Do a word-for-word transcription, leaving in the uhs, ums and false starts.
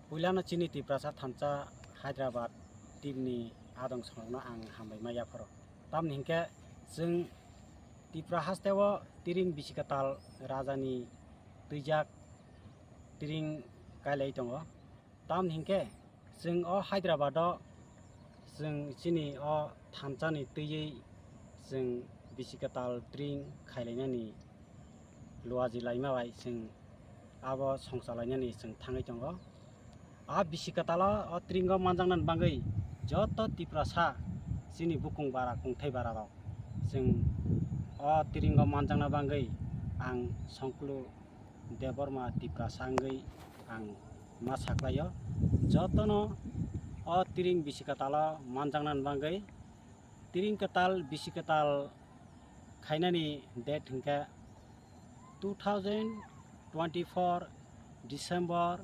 Puilano chini Tiprasa thansa Hyderabad team ni adong songrokno ang hambai ma yapharo. Tamni hinkhe chwng Tipra hasteo tiring bisi kwtal rajani twijak tiring kailai tongo. Tamni hinkhe chwng o Hyderabad o chwng chini o thansani twiwi chwng bisi kwtal tiring khailainani luaji laima bai chwng abo songchalainani chwng thangwi tongo. A bisi kwtalo o tiringo manjaknani bagwi joto Tiprasa chini bukung bara kungthai bara rok chwng o tiringo manjakna bagwi ang Songkulu Debbarma Tiprasa wngwi ang ma saklaio. Jotono o tiring bisi kwtalo manjaknani bagwi tiring kwtal bisi kwtal khainani date hinkhe two thousand twenty-four December